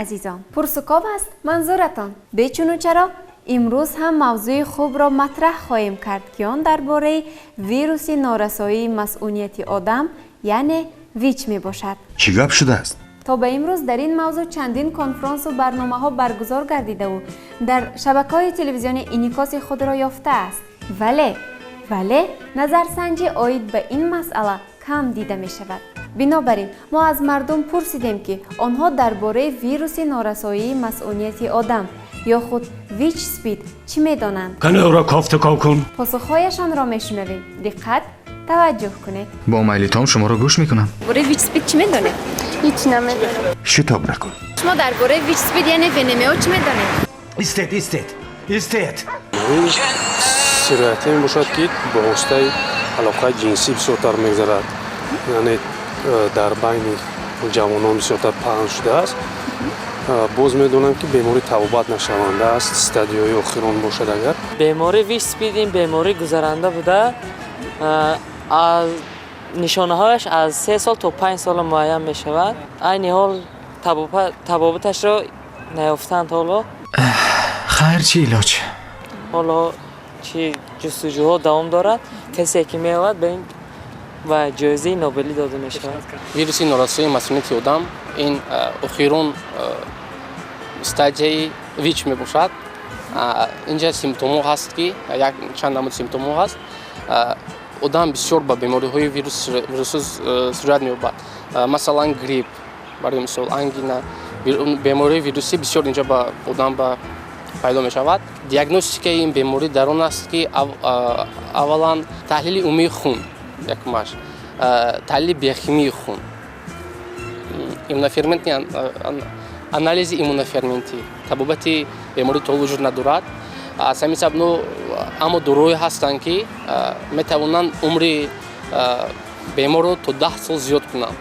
Азизон, пурсуков аст манзуратон. Бечуну чаро имрӯз ҳам мавзӯи хубро матраҳ хоҳем кард, ки он дар бораи вируси норасоии масъунияти одам, яъне ВИЧ мебошад. Чӣ гап шудааст? То ба имрӯз дар ин мавзӯъ чандин конфронсу барномаҳо баргузор гардидаву дар шабакаҳои телевизионӣ инъикоси худро ёфтааст, вале назарсанҷӣ оид ба ин масъала кам дида мешавад. Бинобар ин мо аз мардум пурсидем, ки онҳо дар бораи вируси норасоии масъунияти одам ё худ ВИЧ СПИД чӣ медонанд. Кане ӯро кофтуков кун. Посухҳояшонро мешунавем. Диққат, таваҷҷӯҳ кунед. Бо майлитом шуморо гӯш мекунам. Бораи ВИЧ СПИД чӣ медонед? Ҳеҷ намедонам. Шитоб накун. Шумо дар бораи ВИЧ СПИД, яъне ВНМО, чӣ медонед? Истед, истед, истед! Сироятӣ мебошад, ки бо воситаи алоқаи ҷинсӣ бисёртар мегузарад, яъне дар байни ҷавонон бисёртар паҳн шудааст. Боз медонам, ки беморӣ табобат нашаванда аст, стадияи охирон бошад агар. Бемории ВИЧ СПИД ин беморӣ гузаранда буда, аз нишонаҳояш аз 3 сол то 5 сола муайян мешавад. Айни ҳол табобаташро наёфтанд ҳоло. Хайр, чӣ илоҷ? Ҳоло чи ҷустуҷӯҳо давом дорад. Касе ки меояд, ба ин ва ҷоизаи Нобелӣ дода мешавад. Вируси норасоии масунияти одам ин охирон стадияи ВИЧ мебошад. Инҷа симптомҳо ҳаст, ки як чанд намуд симптомҳо ҳаст. Одам бисёр ба бемориҳои вирусӣ сироят меёбад, масалан, грипп, барои мисол, ангина. Бемориҳои вирусӣ бисёр инҷа ба одам ба пайдо мешавад. Диагностикаи ин беморӣ дар он аст, ки аввалан таҳлили умумии хун, якумаш таҳлили биохимии хун, иммуноферментный анализи иммуноферментӣ. Табобати беморӣ то вуҷуд надорад, аз ҳамин сабаб, ну, аммо доруҳое ҳастанд, ки метавонанд умри беморро то 10 сол зиёд кунанд.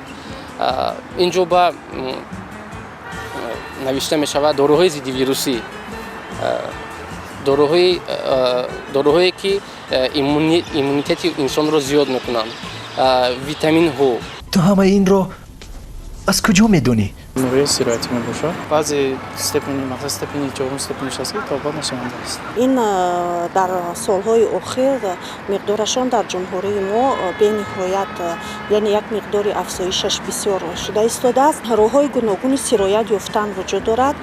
Ин ҷо ба навишта мешавад: доруҳои зиддивирусӣ, доруҳое, ки иммунитети инсонро зиёд мекунанд, витаминҳо. Ту ҳамаи инро аз куҷо медонӣ? Бемории сироятӣ мебошад. Баъзе степени, мақсад, степени чорум степениш аст, ки табобат нашаванда аст. Ин дар солҳои охир миқдорашон дар ҷумҳурии мо бениҳоят, яъне як миқдори афзоишаш бисёр шуда истодааст. Роҳҳои гуногуни сироят ёфтан вуҷуд дорад.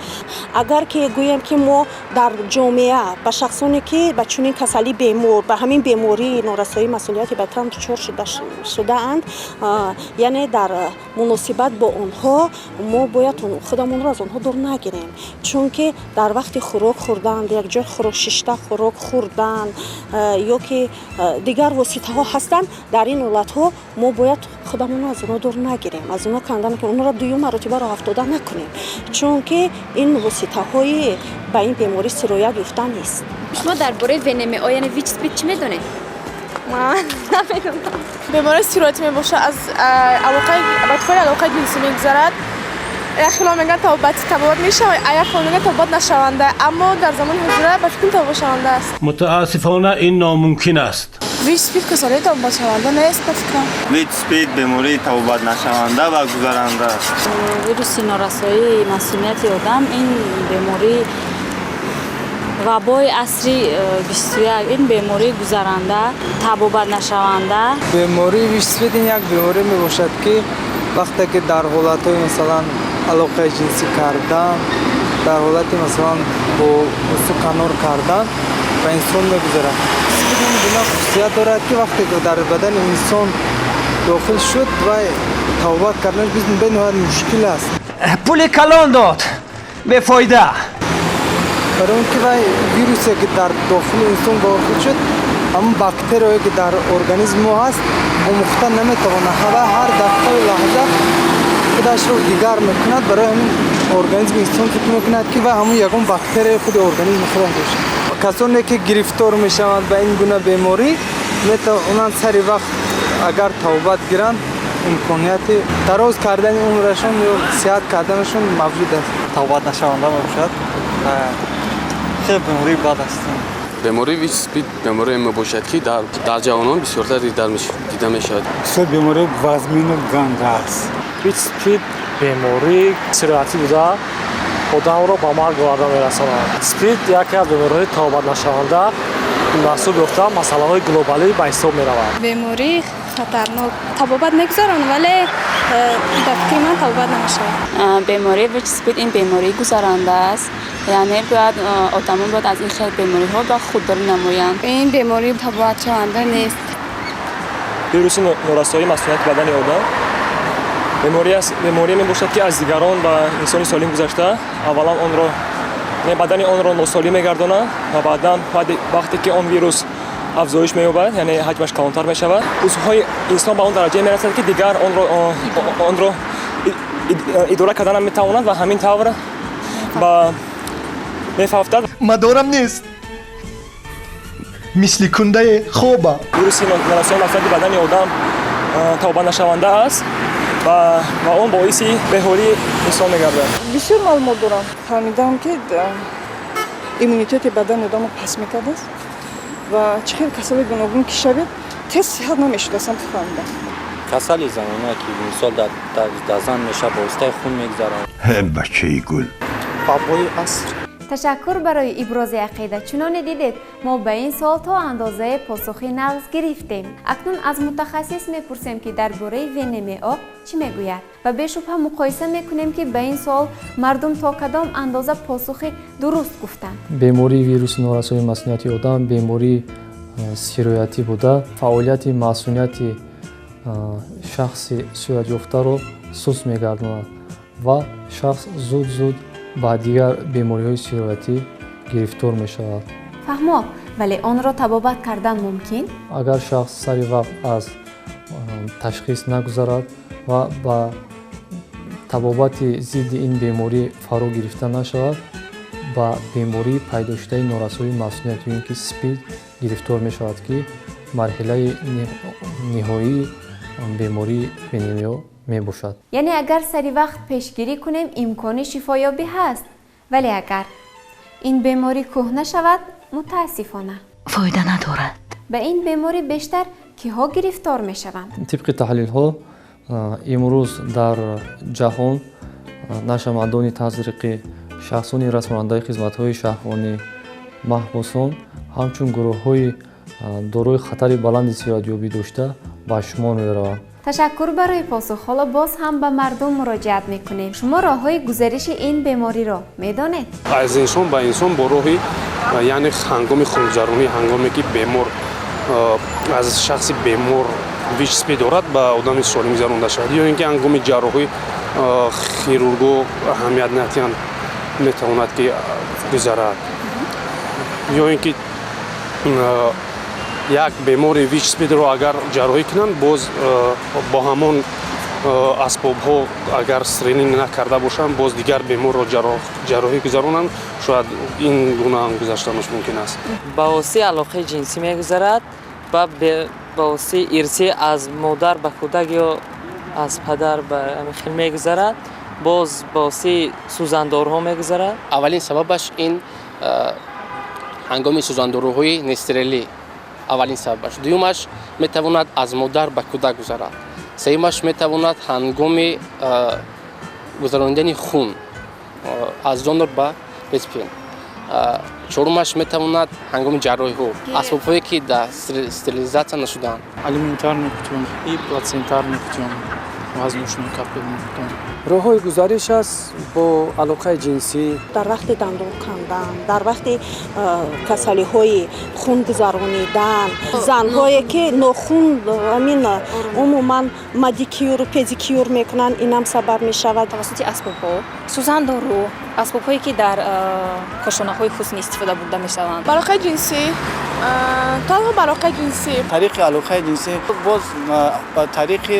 Агар ки гӯем, ки мо дар ҷомеа ба шахсоне, ки ба чунин касалӣ бемор, ба ҳамин бемории норасоии масъулияти бадан дучор шудаанд, яъне дар муносибат бо онҳо мо бояд худамонро аз онҳо дур нагирем, чунки дар вақти хӯрок хӯрдан, якҷой хӯрок шишта хӯрок хӯрдан ё ки дигар воситаҳо ҳастанд, дар ин ҳолатҳо мо бояд худамонро аз онҳо дур нагирем, аз онҳо канда накунем, онҳоро дуюм маротиба роҳ афтода накунем, чунки ин воситаҳои ба ин беморӣ сироят ёфтан нест. Шумо дар бораи ВНМО, яъне ВИЧ СПИД, чӣ медонед? Ман намедонам. Бемории сироятӣ мебошад, аз алоқаи ба туфайли алоқаи ҷинсӣ мегузарад. Як хело мегӯянд, табобат мешавад, а як хело мегӯянд, табобат нашаванда, аммо дар замони ҳозира, ба фикрам, табобатшаванда аст. Мутаассифона, ин номумкин аст. ВИЧ СПИД касалии табобатшаванда нест, ба фикрам. ВИЧ СПИД бемории табобатнашаванда ва гузаранда аст. Вируси норасоии масунияти одам ин бемории вабои асри 21, ин бемории гузаранда, табобатнашаванда. Бемории ВИЧ СПИД ин як беморӣ мебошад, ки вақте ки дар ҳолатҳои, масалан, алоқаи ҷинсӣ кардан, дар ҳолати, масалан, бо суканор кардан ба инсон мегузарад. СПИД ин гуна хусусият дорад, ки вақте ки дар бадани инсон дохил шуд, вай табобат карданаш бениҳоят мушкил аст. Пули калон дод, бефоида. Барои он ки вай вирусе, ки дар дохили инсон дохил шуд, ҳамон бактерияое, ки дар организми мо ҳаст, омӯхта наметавонад ва ҳар дақиқаю лаҳза худашро дигар мекунад. Барои ҳамин организми инсон фикр мекунад, ки вай ҳамон ягон бактерияи худи организми худаш бошад. Касоне, ки гирифтор мешаванд ба ин гуна беморӣ, метавонанд сари вақт агар табобат гиранд, имконияти дароз кардани умрашон ё сиҳат карданашон мавҷуд аст. Табобат нашаванда мебошад, хеле бемории бад аст. Бемории ВИЧ СПИД беморие мебошад, ки дар ҷавонон бисёртар дида мешавад. Бисёр бемории вазмину ганда аст. ВИЧ СПИД бемории сироятӣ буда. Одамро ба марг оварда мерасонад. Спид яке аз бемориҳои табобатнашаванда маҳсуб ёфта, масъалаҳои глобалӣ ба ҳисоб меравад. Бемории хатарнок, табобат мегузаранд, вале ба фикри ман табобат намешавад. Бемории ВИЧ СПИД ин бемории гузаранда аст, яъне бояд одамон бояд аз ин хел бемориҳо ба худдорӣ намоянд. Ин беморӣ табобатшаванда нест. Вируси норасоии масунияти бадани одам беморие мебошад, ки аз дигарон ба инсони солим гузашта, аввалан онро бадани онро носолим мегардонад ва баъдан вақте ки он вирус афзоиш меёбад, яъне ҳаҷмаш калонтар мешавад, узвҳои инсон ба он дараҷае мерасад, ки дигар онро идора кардан наметавонад ва ҳамин тавр ба мефавтад. Мадорам нест, мисли кундае хоба. Вируси норасоии масунияти бадани одам табобатнашаванда аст ва он боиси беҳолии инсон мегардад. Бисёр маълумот дорам. Фаҳмидам, ки иммунитети бадани одамро паст мекардааст ва чӣ хел касалии гуногун ки шавед, тез сиҳат намешудастам, фаҳмидам. Касали занона, ки мисол дар зан мешавад, ба воситаи хун мегузарад. Бачаи гул. Вабои аср. Ташаккур барои ибрози ақида. Чуноне дидед, мо ба ин суол то андозае посухи нағз гирифтем. Акнун аз мутахассис мепурсем, ки дар бораи ВНМО чӣ мегӯяд, ва бешубҳа муқоиса мекунем, ки ба ин суол мардум то кадом андоза посухи дуруст гуфтанд. Бемории вируси норасоии масунияти одам бемории сироятӣ буда, фаъолияти масунияти шахси сироятёфтаро суст мегардонад ва шахс зуд-зуд ба дигар бемориҳои сироятӣ гирифтор мешавад. Фаҳмо, вале онро табобат кардан мумкин? Агар шахс сари вақт аз ташхис нагузарад ва ба табобати зидди ин беморӣ фаро гирифта нашавад, ба бемории пайдошудаи норасоии масуният ё ин ки СПИД гирифтор мешавад, ки марҳилаи ниҳоии бемории ВНМО мебошад. Яъне агар сари вақт пешгирӣ кунем, имкони шифоёбӣ ҳаст, вале агар ин беморӣ кӯҳна шавад, мутаассифона фоида надорад. Ба ин беморӣ бештар киҳо гирифтор мешаванд? Тибқи таҳлилҳо, имрӯз дар ҷаҳон нашъамандони тазриқӣ, шахсони расонандаи хизматҳои шаҳвонӣ, маҳбусон ҳамчун гурӯҳҳои дорои хатари баланди сироятёбӣ дошта ба шумор мераванд. Ташаккур барои посух. Ҳоло боз ҳам ба мардум муроҷиат мекунем. Шумо роҳҳои гузариши ин бемориро медонед? Аз инсон ба инсон бо роҳи, яъне ҳангоми хунгузаронӣ, ҳангоме ки бемор аз шахси бемор ВИЧ СПИД дорад ба одами солим гузаронда шавад, ё ин ки ҳангоми ҷарроҳӣ хирурго аҳамият надиҳанд, метавонад ки гузарад, ё ин ки як бемори ВИЧ СПИДро агар ҷарроҳӣ кунанд, боз бо ҳамон асбобҳо агар стерилӣ накарда бошанд, боз дигар беморро ҷарроҳӣ гузаронанд, шояд ин гуна ҳам гузаштанаш мумкин аст. Ба воситаи алоқаи ҷинсӣ мегузарад ва ба воситаи ирсӣ аз модар ба кӯдак ё аз падар ба хел мегузарад, боз ба воситаи сӯзандорҳо мегузарад. Аввалин сабабаш ин ҳангоми сӯзандоруҳои нестерилӣ, аввалин сабабаш. Дуюмаш метавонад аз модар ба кӯдак гузарад. Сеюмаш метавонад ҳангоми гузаронидани хун аз донор ба реципиент. Чорумаш метавонад ҳангоми ҷарроҳиҳо, асбобҳое ки дар стерилизатсия нашудаанд. Алиментарный путём и плацентарный путём, воздушный капельный путём. Роҳҳои гузариш аст бо алоқаи ҷинсӣ. Дар вақти дандон кандан, дар вақти касалиҳои хун гузаронидан, занҳое ки нохун амин умуман мадикюру педикюр мекунанд, инам сабаб мешавад. Тавассути асбобҳо, сӯзандору, асбобҳое ки дар кошонаҳои ҳусн истифода бурда мешаванд. Ба алоқаи ҷинсӣ, танҳо ба алоқаи ҷинсӣ. Тариқи алоқаи ҷинсӣ, боз ба тариқи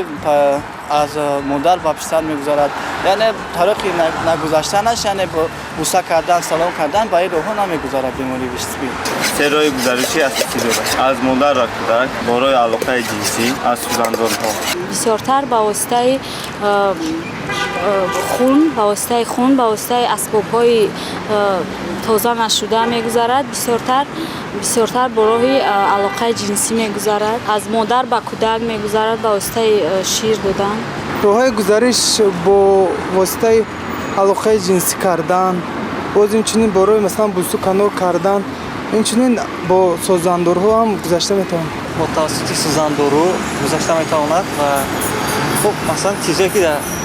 аз модар ба писар мегузарад, яъне тариқи нагузаштанаш, яъне буса кардан, салом кардан, ба ин роҳҳо намегузарад бемории ВИЧ СПИД. Се роҳи гузариши асосӣ дорад: аз модар ба кӯдак, бо роҳи алоқаи ҷинсӣ, аз сӯзандорҳо. Бисёртар ба воситаи хун, ба воситаи хун, ба воситаи асбобҳои тоза нашуда мегузарад, бисёртар бо роҳи алоқаи ҷинсӣ мегузарад, аз модар ба кӯдак мегузарад ба воситаи шир додан. Роҳҳои гузариш бо воситаи Алоқаи ҷинсӣ кардан, боз инчунин бо роҳи, масалан, бӯсу канор кардан, инчунин бо сӯзандоруҳо ҳам гузашта метавонад. Бо тавассути сӯзандору гузашта метавонад ва хуб, масалан, чизое ки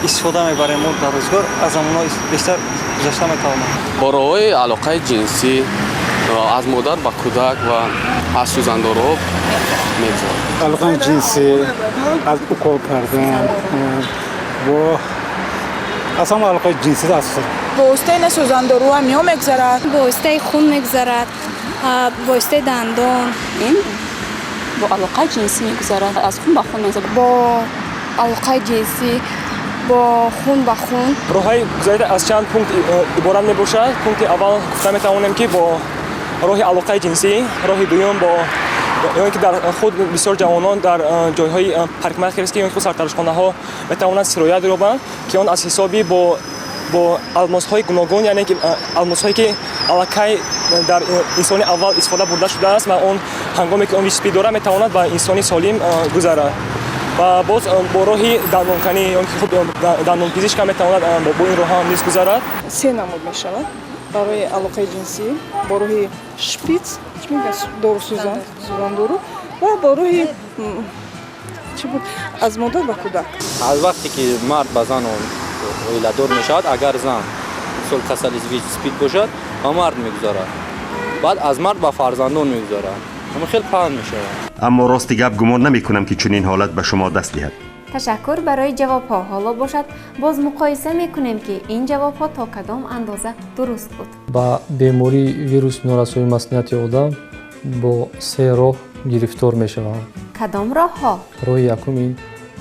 истифода мебарем мо дар рӯзгор, аз ҳамонҳо бештар гузашта метавонад. Бо роҳҳои алоқаи ҷинсӣ, аз модар ба кӯдак ва аз сӯзандоруҳо мегузарад. Алоқаи ҷинсӣ, аз укол кардан, бо аз ҳама алоқаи ҷинсӣ асосан. Бо воситаи на сӯзандоруҳо ҳам мегузарад. Бо воситаи хун мегузарад, бо воситаи дандон. Ин бо алоқаи ҷинсӣ мегузарад, аз хун ба хун мегузарад. Бо алоқаи ҷинсӣ, бо хун ба хун. Роҳҳои гузарида аз чанд пункт иборат мебошад. Пункти аввал гуфта метавонем, ки бо роҳи алоқаи ҷинсӣ, роҳи дуюм бо ё ин ки дар худ бисёр ҷавонон дар ҷойҳои парикмахерский ё худ сартарошхонаҳо метавонанд сироят ёбанд, ки он аз ҳисоби бо алмосҳои гуногун, яъне ки алмосҳое ки аллакай дар инсони аввал истифода бурда шудааст ва он ҳангоме ки он ВИЧ дорад, метавонад ба инсони солим гузарад. Ва боз бо роҳи дандонканӣ ё ки худ дандонпизишка метавонад бо ин роҳ ҳам низ гузарад. Се намуд мешавад: барои алоқаи ҷинсӣ, бо роҳи шприц, чӣ мегӯяд, дору, сӯзан, сӯзандору ва бо роҳи чӣ буд, аз модар ба кӯдак. Аз вақте ки мард ба зан оиладор мешавад, агар зан мисол касали ВИЧ СПИД бошад, ба мард мегузарад, баъд аз мард ба фарзандон мегузарад, ҳама хел паҳн мешавад. Аммо рости гап, гумон намекунам, ки чунин ҳолат ба шумо даст диҳад. Ташаккур барои ҷавобҳо. Ҳоло бошад, боз муқоиса мекунем, ки ин ҷавобҳо то кадом андоза дуруст буд. Ба бемории вируси норасоии масунияти одам бо се роҳ гирифтор мешаванд. Кадом роҳҳо? Роҳи якум ин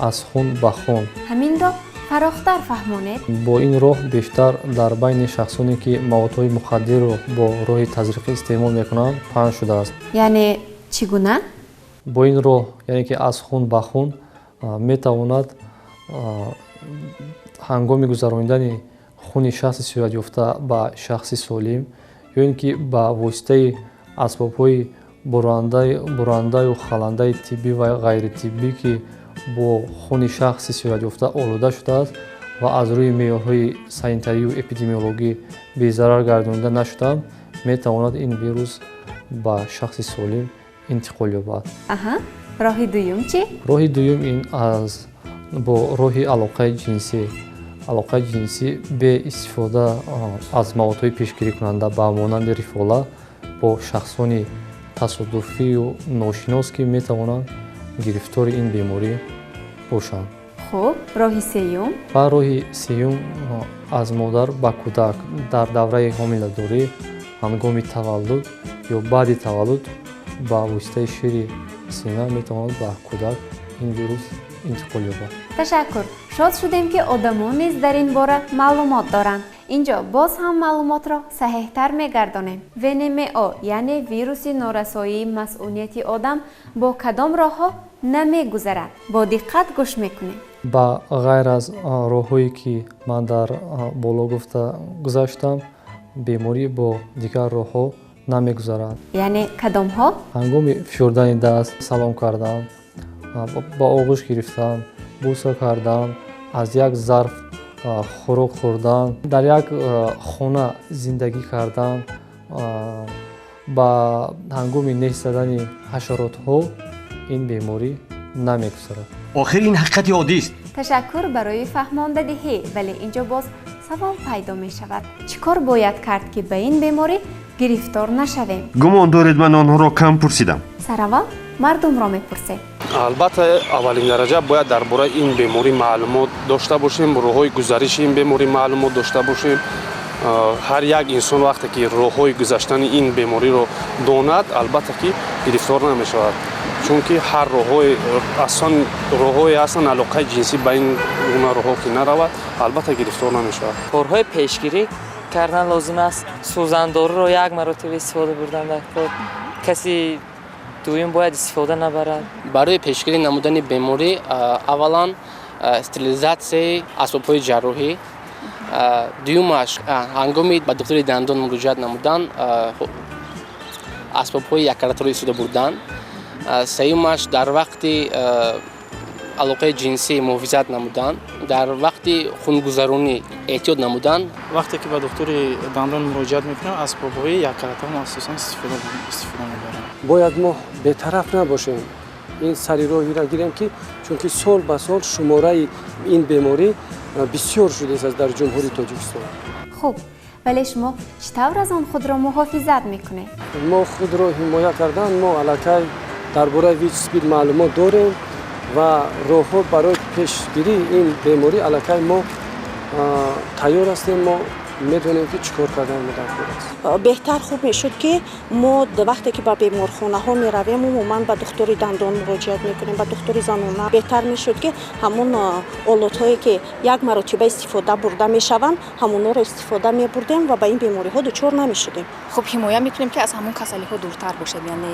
аз хун ба хун. Ҳаминро фарохтар фаҳмонед. Бо ин роҳ бештар дар байни шахсоне, ки маводҳои мухаддирро бо роҳи тазриқӣ истеъмол мекунанд, паҳн шудааст. Яъне чӣ гуна? Бо ин роҳ, яъне ки аз хун ба хун, метавонад ҳангоми гузаронидани хуни шахси сироятёфта ба шахси солим ё ин ки ба воситаи асбобҳои бурандаю халандаи тиббӣ ва ғайритиббӣ, ки бо хуни шахси сироятёфта олуда шудааст ва аз рӯи меъёрҳои санитарию эпидемиологӣ безарар гардонида нашудаанд, метавонад ин вирус ба шахси солим интиқол ёбад. Аҳа, роҳи дуюм чӣ? Роҳи дуюм ин аз бо роҳи алоқаи ҷинсӣ. Алоқаи ҷинсӣ бе истифода аз маводҳои пешгирикунанда, ба монанди рифола, бо шахсони тасодуфию ношинос, ки метавонанд гирифтори ин беморӣ бошанд. Хуб, роҳи сеюм? Ва роҳи сеюм аз модар ба кӯдак дар давраи ҳомиладорӣ, ҳангоми таваллуд ё баъди таваллуд ба воситаи шири сина метавонад ба кӯдак ин вирус интиқол ёбад. Ташаккур, шод шудем, ки одамон низ дар ин бора маълумот доранд. Инҷо боз ҳам маълумотро саҳеҳтар мегардонем. ВНМО, яъне вируси норасоии масунияти одам, бо кадом роҳҳо намегузарад? Бо диққат гӯш мекунем. Ба ғайр аз роҳҳое, ки ман дар боло гуфта гузаштам, беморӣ бо дигар роҳҳо намегузарад. Яъне кадомҳо? Ҳангоми фишурдани даст, салом кардан, ба оғӯш гирифтан, бӯса кардан, аз як зарф хӯрок хӯрдан, дар як хона зиндагӣ кардан, ба ҳангоми неш задани ҳашаротҳо ин беморӣ намегузарад. Охир ин ҳақиқати оддист. Ташаккур барои фаҳмондадиҳӣ, вале инҷо боз савол пайдо мешавад: чӣ кор бояд кард, ки ба ин беморӣ гирифтор нашавем? Гумон доред, ман онҳоро кам пурсидам? Сараввал мардумро мепурсем. Албатта, аввалин дараҷа бояд дар бораи ин беморӣ маълумот дошта бошем, роҳҳои гузариши ин беморӣ маълумот дошта бошем. Ҳар як инсон вақте ки роҳҳои гузаштани ин бемориро донад, албатта ки гирифтор намешавад, чунки ҳар роҳҳои асон роҳҳое ҳастанд, алоқаи ҷинсӣ, ба ин гуна роҳҳо ки наравад, албатта гирифтор намешавад. Корҳои пешгирӣ кардан лозим аст. Сӯзандоруро як маротиба истифода бурдан дар кор, каси дуюм бояд истифода набарад. Барои пешгирӣ намудани беморӣ, аввалан стерилизатсияи асбобҳои ҷарроҳӣ, дуюмаш ҳангоми ба духтури дандон муроҷиат намудан асбобҳои яккаратаро истифода бурдан, сеюмаш дар вақти Алоқаи ҷинсӣ муҳофизат намудан, дар вақти хунгузаронӣ эҳтиёт намудан. Вақте ки ба духтури дандон муроҷиат мекунам, асбобҳои яккаратаро асосан истифода мебарам. Бояд мо бетараф набошем, ин сари роҳиро гирем, ки чунки сол ба сол шумораи ин беморӣ бисёр шудааст дар Ҷумҳурии Тоҷикистон. Хуб, вале шумо чӣ тавр аз он худро муҳофизат мекунед? Мо худро ҳимоя кардан, мо аллакай дар бораи ВИЧ СПИД маълумот дорем ва роҳҳо барои пешгирии ин беморӣ аллакай мо тайёр ҳастем, мо медонем ки чӣ кор кардан даркор аст. Беҳтар хуб мешуд, ки мо вақте ки ба беморхонаҳо меравем, умуман ба духтури дандон муроҷиат мекунем, ба духтури занона, беҳтар мешуд, ки ҳамон олотҳое, ки як маротиба истифода бурда мешаванд, ҳамонҳоро истифода мебурдем ва ба ин бемориҳо дучор намешудем. Хуб, ҳимоя мекунем, ки аз ҳамон касалиҳо дуртар бошем, яъне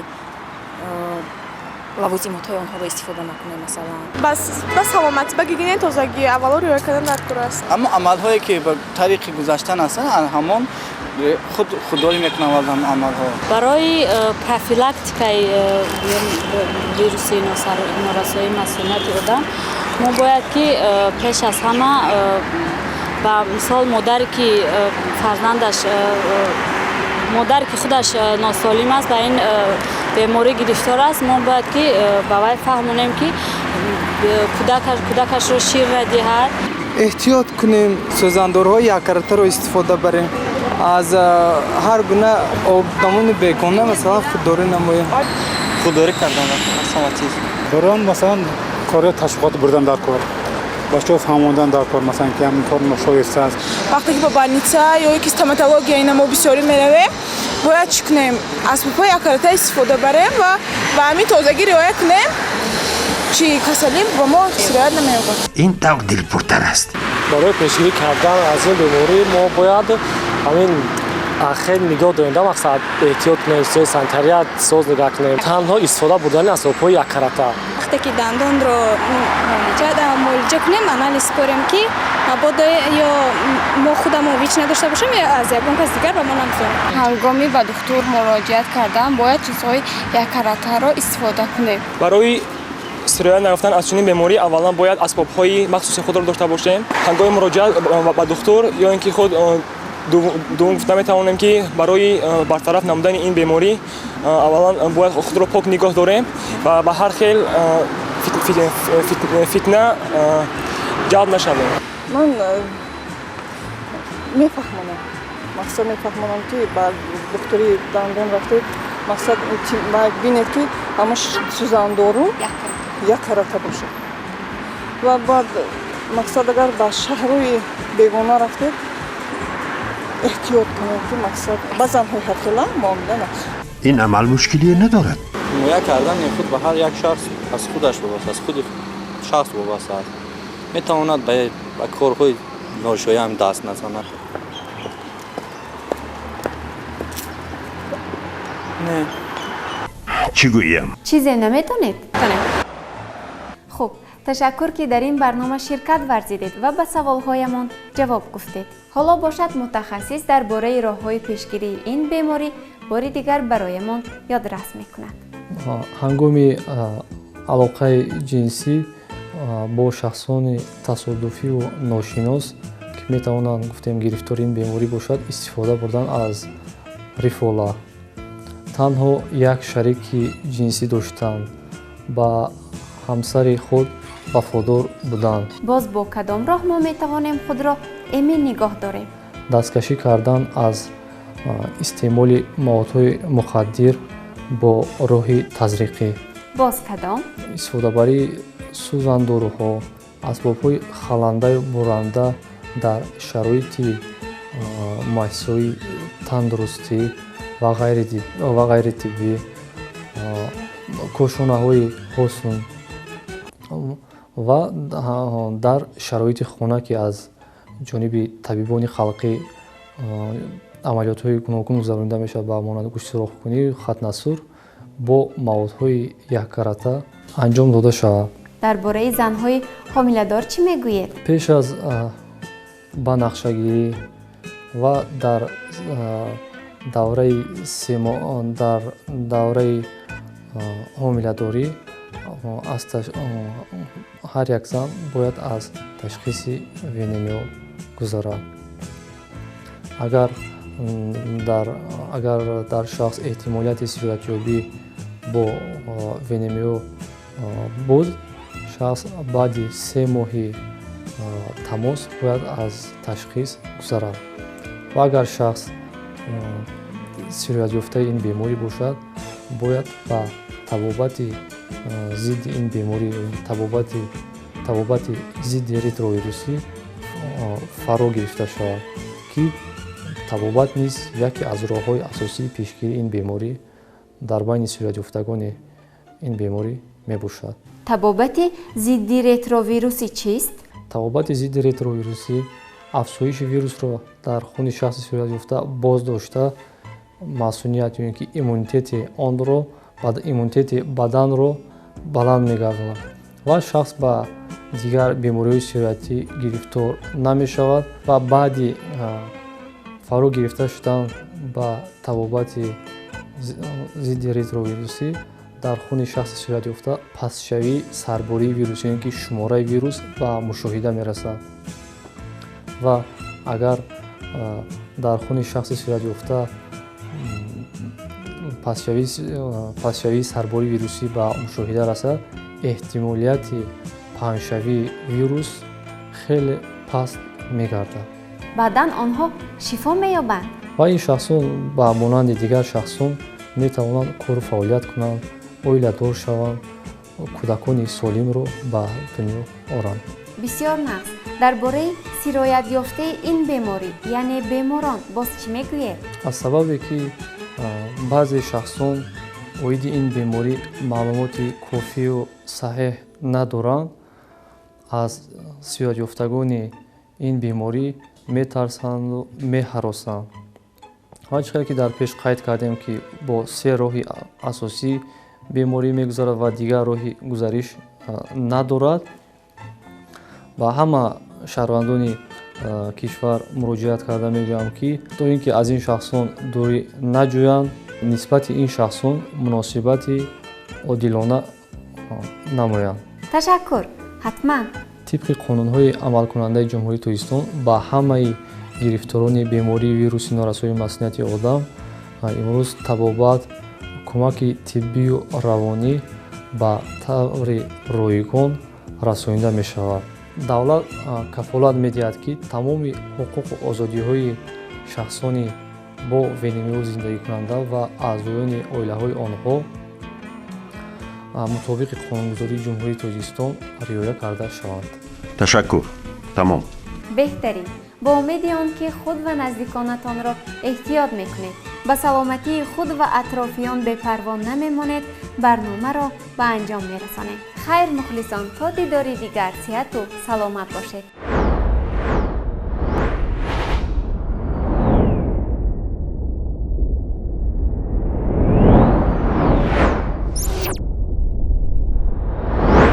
лавозимотҳои онҳоро истифода накунем, масалан. Ба саломатӣ, ба гигиенаи тозагӣ аввало риоя кардан даркор аст. Аммо амалҳое, ки ба тариқи гузаштан ҳастанд, ҳамон худ худдорӣ мекунам аз ҳамон амалҳо. Барои профилактикаи вируси норасоии масунияти одам мо бояд ки пеш аз ҳама, ба мисол, модаре ки фарзандаш, модаре ки худаш носолим аст, ба ин беморӣ гирифтор аст, мо бояд ки ба вай фаҳмонем, ки кӯдакашро шир надиҳад. Эҳтиёт кунем, сӯзандорҳои яккаратаро истифода барем, аз ҳар гуна обдамони бегона, масалан, худдорӣ намоем. Худдорӣ кардан аз ҳама чиз. Барои масалан кори ташвиқот бурдан дар кор, бачаҳо фаҳмондан дар кор, масалан, ки ҳамин кор ношоиста аст. Вақте ки ба больница ё ки стоматология ина мо бисёрӣ меравем, бояд чӣ кунем? Асбобҳои яккарата истифода барем ва ба ҳамин тозагӣ риоя кунем, чи касалӣ ба мо сироят намеёбад. Ин тавр дилпуртар аст. Барои пешгирӣ кардан аз ин беморӣ мо бояд ҳамин хел нигоҳ дорем, да мақсад эҳтиёт кунем, чизҳои санитария соз нигоҳ кунем, танҳо истифода бурдани асбобҳои яккарата. Вақте ки дандонро муолиҷа кунем, анализ корем, ки мабодо ё мо худамон ВИЧ надошта бошем ё аз ягон кас дигар ба мо нагузорем. Ҳангоми ба духтур муроҷиат кардан бояд чизҳои яккаратаро истифода кунем. Барои сироят наёфтан аз чунин беморӣ аввалан бояд асбобҳои махсуси худро дошта бошем. Ҳангоми муроҷиат ба духтур ё ин ки худ дуюм гуфта метавонем, ки барои бартараф намудани ин беморӣ аввалан бояд худро пок нигоҳ дорем ва ба ҳар хел фитна ҷалб нашавем. Ман мефаҳмонам, мақсад мефаҳмонам, ки ба духтури дандон рафтед, мақсад бинед, ки ҳама сӯзандору яккарата бошад, ва баъд мақсад агар ба шаҳрҳои бегона рафтед, эҳтиёт кунед, ки мақсад ба занҳои ҳархела муомила накунед. Ин амал мушкилие надорад. Ҳимоя кардани худ ба ҳар як шахс аз худаш вобаста аст, худи шахс вобаста аст. Метавонад ба корҳои ношоям даст назанад. Не. Чӣ гӯям? Чизе намедонед? Хуб, ташаккур, ки дар ин барнома ширкат варзидед ва ба саволҳоямон ҷавоб гуфтед. Ҳоло бошад, мутахассис дар бораи роҳҳои пешгирии ин беморӣ бори дигар бароямон ёдрас мекунад. Ҳангоми алоқаи ҷинсӣ бо шахсони тасодуфиву ношинос, ки метавонанд, гуфтем, гирифтори ин беморӣ бошад, истифода бурдан аз рифола, танҳо як шарики ҷинсӣ доштан, ба ҳамсари худ вафодор будан. Боз бо кадом роҳ мо метавонем худро эмин нигоҳ дорем? Дасткашӣ кардан аз истеъмоли маводҳои мухаддир бо роҳи тазриқӣ. Боз кадом? Истифодабарии сӯзандоруҳо, асбобҳои халандаю буранда дар шароити муассисаҳои тандурустӣ ва ғайритиббӣ, кошонаҳои ҳусн ва дар шароити хона, ки аз ҷониби табибони халқӣ амалиётҳои гуногун гузаронида мешавад, ба монанди гӯштсурохкунӣ, хатнасур, бо маводҳои яккарата анҷом дода шавад. Дар бораи занҳои ҳомиладор чӣ мегӯед? Пеш аз ба нақшагирӣ ва дар давраи дар давраи ҳомиладорӣ Ҳар як зан бояд аз ташхиси ВНМО гузарад. Агар дар шахс эҳтимолияти сироятёбӣ бо ВНМО буд, шахс баъди 3 моҳи тамос бояд аз ташхис гузарад. Ва агар шахс сироятёфтаи ин беморӣ бошад, бояд ба табобати зидди ин беморӣ, табобати зидди ретровирусӣ фаро гирифта шавад, ки табобат низ яке аз роҳҳои асосии пешгирии ин беморӣ дар байни сироятёфтагони ин беморӣ мебошад. Табобати зидди ретровирусӣ чист? Табобати зидди ретровирусӣ афзоиши вирусро дар хуни шахси сироятёфта боз дошта, масуният ё ин ки иммунитети онро, иммунитети баданро баланд мегардонад ва шахс ба дигар бемориҳои сироятӣ гирифтор намешавад. Ва баъди фаро гирифта шудан ба табобати зидди ретровирусӣ дар хуни шахси сироятёфта пастшавии сарбории вирус ё ин ки шумораи вирус ба мушоҳида мерасад. Ва агар дар хуни шахси сироятёфта пастшавии сарбории вирусӣ ба мушоҳида расад, эҳтимолияти паҳншавии вирус хеле паст мегардад. Баъдан онҳо шифо меёбанд. Ва ин шахсон ба монанди дигар шахсон метавонанд кору фаъолият кунанд, оиладор шаванд, кӯдакони солимро ба дунё оранд. Бисёр нағз. Дар бораи сироятёфтаи ин беморӣ, яъне беморон, боз чӣ мегӯед? Аз сабабе ки баъзе шахсон оиди ин беморӣ маълумоти кофию саҳеҳ надоранд, аз сироятёфтагони ин беморӣ метарсанду меҳаросанд. Ва чӣ қадр ки дар пеш қайд кардем, ки бо 3 роҳи асосӣ беморӣ мегузарад ва дигар роҳи гузариш надорад, ба ҳама шаҳрвандони кишвар муроҷиат карда мегӯям, ки то ин ки аз ин шахсон дурӣ наҷӯянд, нисбати ин шахсон муносибати одилона намоянд. Ташаккур. Ҳатман. Тибқи қонунҳои амалкунандаи Ҷумҳурии Тоҷикистон ба ҳамаи гирифторони бемории вируси норасоии масунияти одам имрӯз табобат, кӯмаки тиббию равонӣ ба таври ройгон расонида мешавад. Давлат кафолат медиҳад, ки тамоми ҳуқуқу озодиҳои шахсони бо ВНМО зиндагикунанда ва аъзоёни оилаҳои онҳо мутобиқи қонунгузории Ҷумҳурии Тоҷикистон риоя карда шаванд. Ташаккур. Тамом. Беҳтарин. Бо умеди он ки худ ва наздиконатонро эҳтиёт мекунед, ба саломатии худ ва атрофиён бепарво намемонед, барномаро ба анҷом мерасонем. Хайр, мухлисон, то дидори дигар сиҳату саломат бошед.